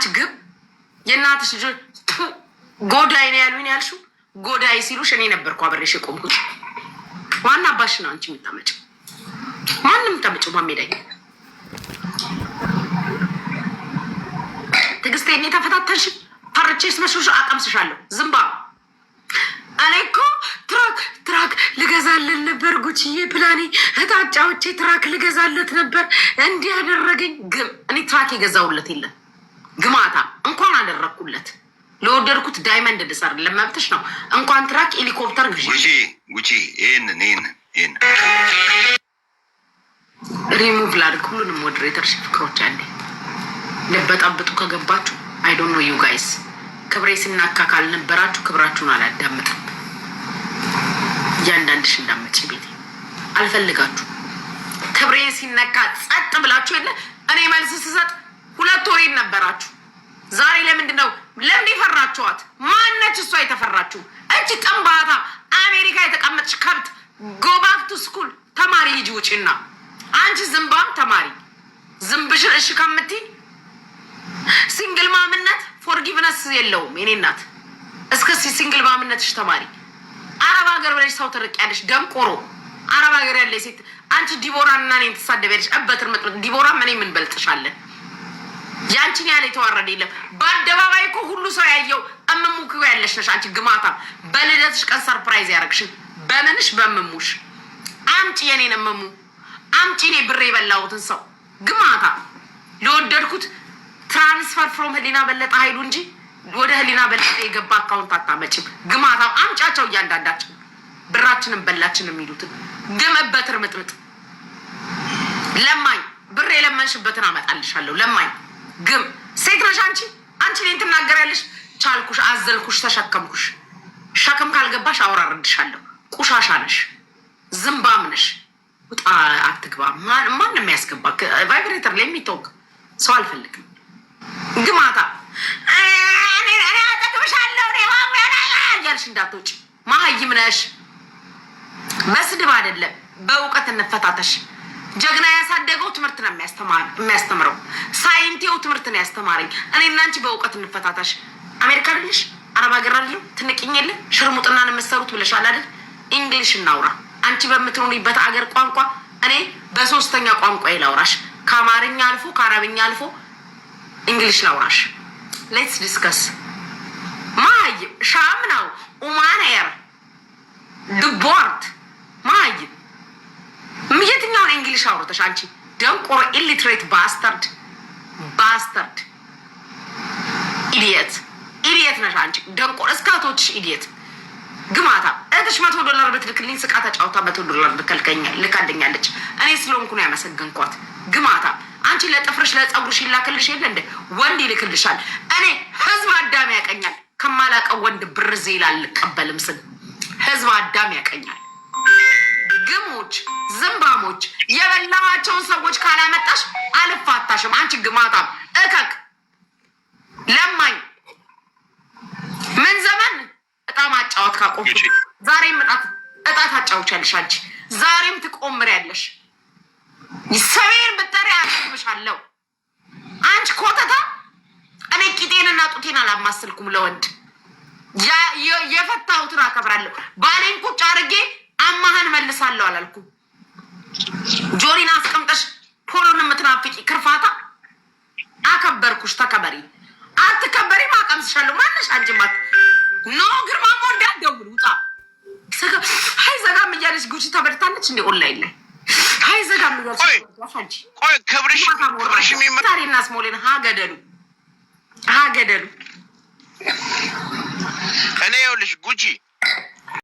አንቺ ግብ የእናትሽ ልጆች ጎዳይ ነው ያሉኝ ያልሽው፣ ጎዳይ ሲሉሽ እኔ ነበርኩ አብሬሽ የቆምኩት። ዋና አባሽ ነው አንቺ የምታመጪው፣ ማንም የምታመጪው ማሜዳኝ። ትዕግስቴ እኔ ተፈታተንሽ ፈርቼ ስመስልሽ አቀምስሻለሁ። ዝምባ እኔ እኮ truck ልገዛልን ነበር ጉቺዬ፣ ፕላኔ እጣጫዎቼ truck ልገዛለት ነበር። እንዲህ ያደረገኝ ግም። እኔ truck የገዛውለት የለም ግማታ። እንኳን አደረግኩለት ለወደድኩት diamond ልሰር ለመብትሽ ነው። እንኳን truck ሄሊኮፕተር ግዢ። ጉቺ ጉቺ፣ ይህንን ሪሙቭ ላድርግ ሁሉንም moderator ፍቅሮች አለ ልበጣብጡ ከገባችሁ I don't know you guys። ክብሬ ስናካ ካልነበራችሁ ክብራችሁን አላዳምጥም። እያንዳንድሽ እንዳመጪ ቤቴ አልፈልጋችሁ። ክብሬ ሲነካ ጸጥ ብላችሁ የለ እኔ መልስ ስሰጥ 2 ወሬን ነበራችሁ። ዛሬ ለምንድን ነው ለምን የፈራችኋት? ማነች እሷ የተፈራችሁ? እች ጥንባታ አሜሪካ የተቀመጥሽ ከብት፣ go back to school ተማሪ ልጅ ውጪና አንቺ ዝምባም ተማሪ ዝምብሽን እሺ ከምትይ single mom ነት forgiveness የለውም። የኔ እናት እስከ single mom ነትሽ ተማሪ። አረብ ሀገር ብለሽ ሰው ትርቂያለሽ። ደንቆሮ አረብ ሀገር ያለ ሴት አንቺ ዲቦራ እና እኔን ትሳደቢያለሽ። እበትር ምጥምጥ ዲቦራ እኔ ምን በልጥሻለን? ያንቺን ያህል የተዋረደ የለም። በአደባባይ እኮ ሁሉ ሰው ያየው እምሙክ ያለሽ ነሽ አንቺ ግማታ። በልደትሽ ቀን surprise ያደረግሽን በምንሽ በምሙሽ አምጪ፣ የኔን እምሙ አምጪ። እኔ ብሬ የበላሁትን ሰው ግማታ ለወደድኩት transfer from ህሊና በለጠ ኃይሉ እንጂ ወደ ህሊና በለጠ የገባ account አታመጭም። ግማታ አምጫቸው እያንዳንዳቸው ብራችንን በላችን የሚሉትን ግምበት እርምጥምጥ ለማኝ ብር የለመንሽበትን አመጣልሻለሁ። ለማኝ ግም ሴት ነሽ አንቺ። አንቺ እኔን ትናገሪያለሽ። ቻልኩሽ፣ አዘልኩሽ፣ ተሸከምኩሽ። ሸክም ካልገባሽ አወራርድሻለሁ። ቁሻሻ ነሽ፣ ዝምባም ነሽ። ውጣ፣ አትግባ። ማንም ያስገባ vibrator ላይ የሚታወቅ ሰው አልፈልግም። ግማታ እኔ አጠግብሻለሁ እያልሽ እንዳትወጪ። መሀይም ነሽ። በስድብ አይደለም በእውቀት እንፈታተሽ። ጀግና ያሳደገው ትምህርት ነው የሚያስተምረው። ሳይንቴው ትምህርት ነው ያስተማረኝ። እኔ እና አንቺ በእውቀት እንፈታተሽ። አሜሪካ አይደለሽ አረብ ሀገር አይደለም ትንቅኝ የለ ሽርሙጥናን የምትሰሩት ብለሻል አይደል? English እናውራ። አንቺ በምትኖሪበት አገር ቋንቋ እኔ በሶስተኛ ቋንቋ ላውራሽ። ከአማርኛ አልፎ ከአረብኛ አልፎ English ላውራሽ። Let's discuss ማይ ሻም ነው ኡማን ኤር ድቦርት ማይ የትኛውን English አውርተሽ አንቺ ደንቆሮ illiterate bastard bastard idiot idiot ነሽ አንቺ ደንቆሮ እስካቶችሽ idiot ግማታ። እህትሽ $100 ብትልክልኝ ስቃ ተጫውታ $100 ልካልኛለች። እኔ ስለሆንኩ ነው ያመሰገንኳት። ግማታ አንቺ ለጥፍርሽ ለፀጉርሽ ይላክልሽ የለ እንደ ወንድ ይልክልሻል። እኔ ህዝብ አዳም ያቀኛል። ከማላቀው ወንድ ብር ዜላ አልቀበልም ስል ህዝብ አዳም ያቀኛል። ግሞች፣ ዝምባሞች የበላኋቸውን ሰዎች ካላመጣሽ አልፋታሽም። አንቺ ግማታም እከክ ለማኝ ምን ዘመን እጣ ማጫወት ካቆምኩ ዛሬም እጣ ታጫውቻለሽ። አንቺ ዛሬም ትቆምሪያለሽ። ሰሜን ብጠሪ አቅምሻለሁ። አንቺ ኮተታ። እኔ ቂጤንና ጡቴን አላማስልኩም ለወንድ። የፈታሁትን አከብራለሁ። ባሌን ቁጭ አድርጌ አማህን መልሳለሁ አላልኩም። ጆሪን አስቀምጠሽ ፖሎን የምትናፍቂ ክርፋታ፣ አከበርኩሽ። ተከበሪ። አትከበሪም፣ አቀምስሻለሁ። ማነሽ አንቺ? ማት no ግርማ ሞ እንዳትደውል ውጣ። ሀይ ዘጋም እያለች ጉቺ ተበልታለች እንደ ኦንላይን ላይ ሀይ ዘጋም እያለች ክብርሽ ታሪና ስሞሌን ሀገደሉ ሀገደሉ እኔ ይኸውልሽ ጉቺ